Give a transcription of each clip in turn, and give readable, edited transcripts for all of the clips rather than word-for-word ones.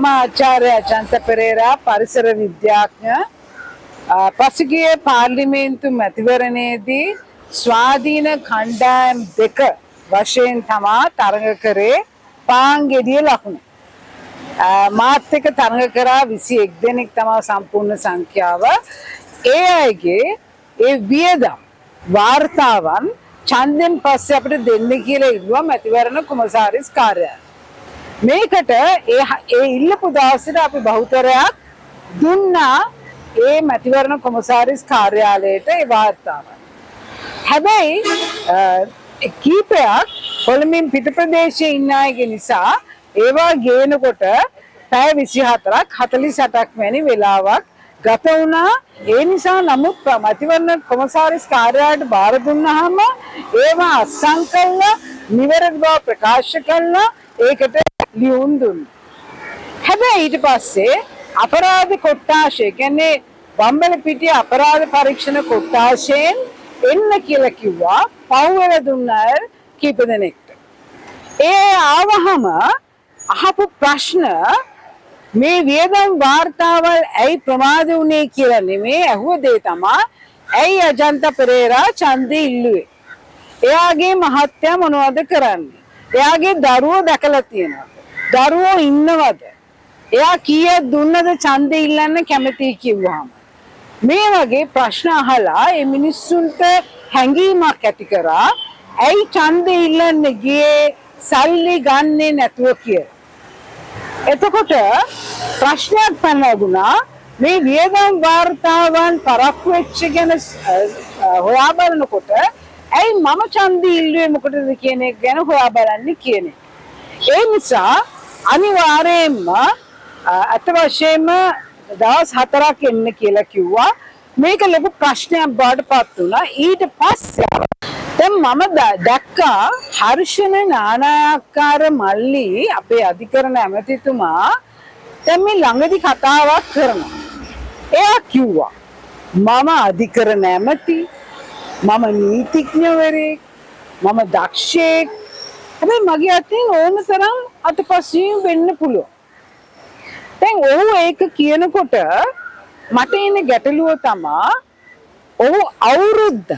මම ආචාර්ය අජන්ත පෙරේරා, පරිසර විද්‍යාඥ. පසුගිය පාර්ලිමේන්තු මැතිවරණයේදී ස්වාධීන කණ්ඩායම් දෙක වශයෙන් තමා තරඟ කරේ පාංගෙඩිය ලකුණ. මාත් එක්ක තරඟ කරා 21 දෙනෙක් තමා සම්පූර්ණ සංඛ්‍යාව. ඒ අයගේ ඒ වියදම් වාර්තාවන් ඡන්දෙන් පස්සේ අපිට දෙන්න කියලා ඉල්ලුවා මැතිවරණ කොමසාරිස් කාර්යාලය. මේකට ඒ ඒ ඉල්ලපු දවසට අපි බහුතරයක් දුන්නා ඒ මැතිවරණ කොමසාරිස් කාර්යාලයට ඒ වාර්තාවන්. හැබැයි කීපයක් කොළඹින් පිට ප්‍රදේශයේ ඉන්න අයගේ නිසා ඒවා ගේනකොට පැය 24ක් 48ක් වැනි වෙලාවක් ගත වුණා. ඒ නිසා නමුත් මැතිවරණ කොමසාරිස් කාර්යාලයට බාර දුන්නාම ඒවා අත්සන් කළා, නිවැරදි බව ප්‍රකාශ කළා, ඒකට ලියුම් දුන්නා. හැබැයි ඊට පස්සේ අපරාධ කොට්ටාශය, කියන්නේ බම්බලපිටිය අපරාධ පරීක්ෂණ කොට්ටාශයෙන් එන්න කියලා කිව්වා පහුවෙලා දුන්න අය කීප දෙනෙක්ට. ඒ ආවහම අහපු ප්‍රශ්න මේ වියදම් වාර්තාවල් ඇයි ප්‍රමාද වුණේ කියලා නෙමේ ඇහුව දේ තමා, ඇයි අජන්ත පෙරේරා ඡන්දෙ ඉල්ලුවේ? එයාගේ මහත්තයා මොනවද කරන්නේ? එයාගේ දරුවෝ දැකලා තියෙනවද? දරුවෝ ඉන්නවද? එයා කීයක් දුන්නද ඡන්දෙ ඉල්ලන්න කැමතියි කිව්වහම? මේ වගේ ප්‍රශ්න අහලා ඒ මිනිස්සුන්ට හැඟීමක් ඇති කරා ඇයි ඡන්දෙ ඉල්ලන්න ගියේ සල්ලි ගන්නෙ නැතුව කියලා. එතකොට ප්‍රශ්නයක් පැන නැගුණා, මේ වියදම් වාර්තාවන් පරක්කු වෙච්ච ගැන හොයා බලනකොට ඇයි මම ඡන්දෙ ඉල්ලුවේ මොකටද කියන එක ගැන හොයා බලන්නේ කියන එක. ඒ නිසා අනිවාර්යයෙන්ම ඇත්ත වශයෙන්ම දවස් 4ක් එන්න කියලා කිව්වා. මේක ලොකු ප්‍රශ්නයක් බවට පත් වුණා. ඊට පස්සේ දැන් මම දැක්කා හර්ෂණ නානායක්කාර මල්ලි, අපේ අධිකරණ ඇමතිතුමා, දැන් මේ ළඟදි කතාවක් කරනවා. එයා කිව්වා මම අධිකරණ ඇමති, මම නීතිඥවරයෙක්, මම දක්ෂයෙක්. හැබැයි මගේ අතින් ඕන තරම් අතපසුවීම් වෙන්න පුළුවන්. දැන් ඔහු ඒක කියනකොට මට එන ගැටලුව තමා, ඔහු අවුරුද්ද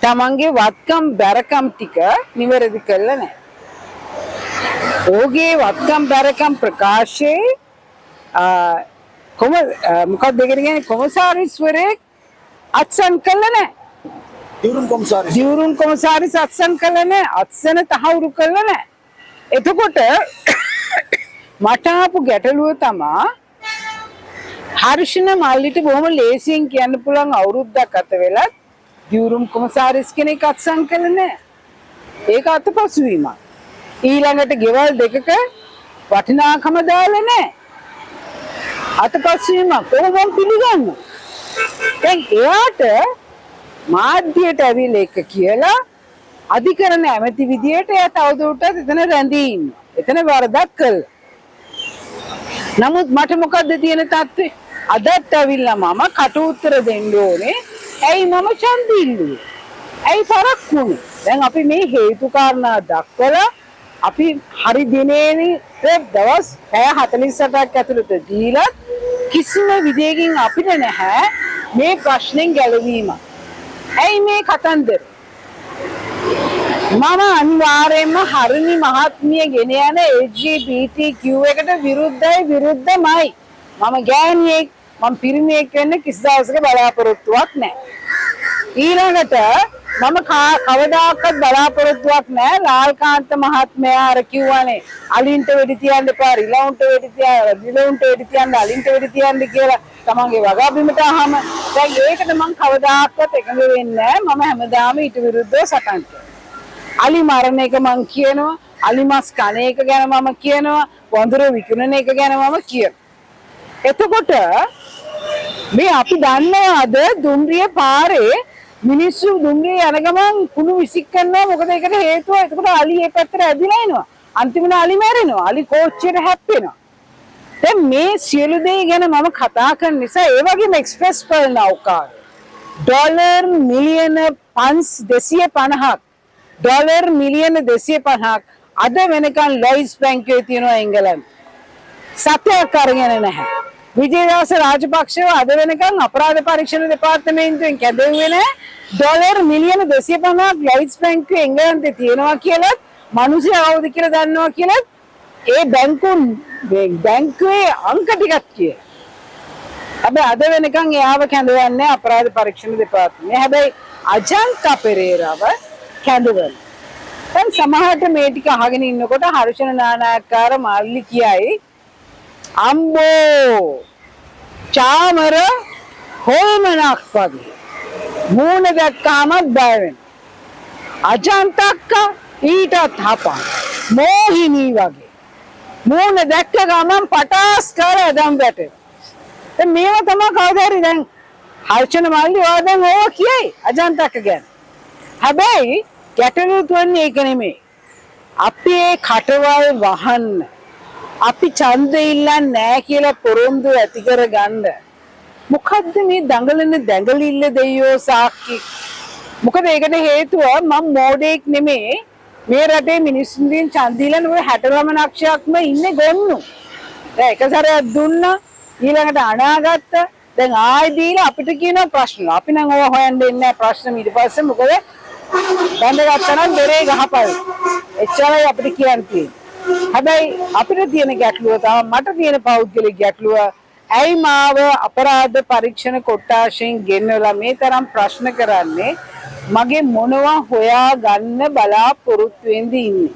තමන්ගේ වත්කම් බැරකම් ටික නිවැරදි කළා නැහැ. ඔහුගේ වත්කම් බැරකම් ප්‍රකාශයේ කොම මොකක්ද ඒකට කියන්නේ, කොමසාරිස්වරයෙක් අත්සන් කළා නැහැ. දිවුරුම් කොමසාරිස්. දිවුරුම් කොමසාරිස් අත්සන් කළා නැහැ. අත්සන තහවුරු කළා නැහැ. එතකොට මට ආපු ගැටලුව තමා, හර්ෂණ මල්ලිට බොහොම ලේසියෙන් කියන්න පුළුවන් අවුරුද්දක් ගත වෙලත් දිවුරුම් කොමසාරිස් කෙනෙක් අත්සන් කළා නැහැ. ඒක අතපසු වීමක්. ඊළඟට ගෙවල් දෙකක වටිනාකම දාලා නැහැ. අතපසු වීමක්. කොහොම පිළිගන්න? දැන් එයාට මාධ්‍යයට ඇවිල්ලා එක කියලා අධිකරණ ඇමති විදියට එයා තවදුරටත් එතන රැඳී ඉන්නවා. එතන වරදක් කළා. නමුත් මට මොකද්ද තියෙන තත්ත්වේ? අදත් ඇවිල්ලා මම කට උත්තර දෙන්න ඕනේ. ඇයි මම ඡන්ද ඉල්ලුවේ? ඇයි පරක්කු වුනේ? දැන් අපි මේ හේතු කාරණා දක්වලා අපි හරි දිනේනේ දවස් පැය 48ක් ඇතුළත දීලත් කිසිම විදියකින් අපිට නැහැ මේ ප්‍රශ්නෙන් ගැලවීම. ඇයි මේ කතන්දර? මම අනිවාර්යයෙන්ම හරිනි මහත්මිය ගෙන යන LGBTQ එකට විරුද්ධයි, විරුද්ධමයි. මම ගෑණියෙක්, මම පිරිමියෙක් වෙන්න කිසි දවසක බලාපොරොත්තුවක් නැහැ. ඊළඟට මම කවදාකවත් බලාපොරොත්තුවක් නැහැ ලාල්කාන්ත මහත්මයා අර කිව්වනේ අලින්ට වෙඩි තියන්න එපා, රිලවුන්ට වෙඩි තියන්න, රිලවුන්ට වෙඩි තියන්න, අලින්ට වෙඩි තියන්න කියලා තමන්ගේ වගාබිමට අහම. දැන් ඒකට මං කවදාකවත් එකඟ වෙන්නේ නැහැ. මම හැමදාම ඊට විරුද්ධව සටන් කරනවා. අලි මරණ එක මං කියනවා, අලි මස් කන එක ගැන මම කියනවා, වඳුර විකුණන එක ගැන මම කියනවා. එතකොට මේ අපි දන්නවාද දුම්රිය පාරේ මිනිස්සු දුම්රිය යන ගමන් කුණු විසික් කරනවා? මොකද ඒකට හේතුව එතකොට අලි ඒ පැත්තට ඇදිලා එනවා. අන්තිමට අලි මැරෙනවා, අලි කෝච්චියට හැප්පෙනවා. දැන් මේ සියලු දේ ගැන මම කතා කරන නිසා, ඒ වගේම එක්ස්ප්‍රස් පර්ල් නෞකාවේ ඩොලර් මිලියන 250ක්, ඩොලර් මිලියන 250ක් අද වෙනකන් ලොයිඩ්ස් බැංකුවේ තියෙනවා එංගලන්ත. සතයක් අරගෙන නැහැ. විජේදාස රාජපක්ෂව අද වෙනකන් අපරාධ පරීක්ෂණ දෙපාර්තමේන්තුවෙන් කැදෙව්වේ නැහැ. ඩොලර් මිලියන 250ක් ලොයිඩ්ස් බැංකුවේ එංගලන්තේ තියෙනවා කියලත්, මිනිස්සු කවුද කියලා දන්නවා කියලත්, ඒ බැංකුවේ අංක ටිකක් කියලා. හැබැයි අද වෙනකන් එයාව කැඳවන්නේ අපරාධ පරීක්ෂණ දෙපාර්තමේන්තුවේ. හැබැයි අජන්තා පෙරේරාව කැඳවන. දැන් සමහරට මේ ටික අහගෙන ඉන්නකොට හර්ෂණ නානායක්කාර මල්ලි කියයි, අම්බෝ චාමර හොල්මනක් වගේ මූණ දැක්කාම බය වෙනවා. අජන්තක්කා ඊටත් හපන් මෝහිනී වගේ මූණ දැක්ක ගමන් පටාස් කාලා ඇදම් වැටෙනවා. දැන් මේවා තමයි කවදා හරි දැන් හර්ෂණ මල්ලි ඔයා දැන් ඕවා කියයි අජන්තක්ක ගැන. හැබැයි ගැටලුව තුවන්නේ ඒක නෙමෙයි. අපි ඒ කටවල් වහන්න, අපි ඡන්ද ඉල්ලන්නේ නෑ කියලා පොරොන්දු ඇති කරගන්න. මොකද්ද මේ දඟලන දැඟලිල්ල දෙයියෝ සාක්කි? මොකද ඒකට හේතුව මම මෝඩයෙක් නෙමෙයි. මේ රටේ මිනිස්සුන්ගෙන් ඡන්ද ඉල්ලන ඔය 69 ලක්ෂයක්ම ඉන්නේ ගොන්නු. දැන් එක සැරයක් දුන්නා, ඊළඟට අනාගත්ත, දැන් ආයෙ දීලා අපිට කියනවා ප්‍රශ්න. අපි නම් ඕවා හොයන්න දෙන්නේ නෑ ප්‍රශ්න ඊට පස්සේ. මොකද බැඳගත්තා නම් දොරේ ගහපල්. එච්චරයි අපිට කියන්න තියෙන්නේ. හැබැයි අපිට තියෙන ගැටලුව තමයි, මට තියෙන පෞද්ගලික ගැටලුව, ඇයි මාව අපරාධ පරීක්ෂණ කොට්ටාශයෙන් ගෙන්නලා මේ තරම් ප්‍රශ්න කරන්නේ? මගේ මොනවා හොයා ගන්න බලාපොරොත්තු වෙන්ද ඉන්නේ?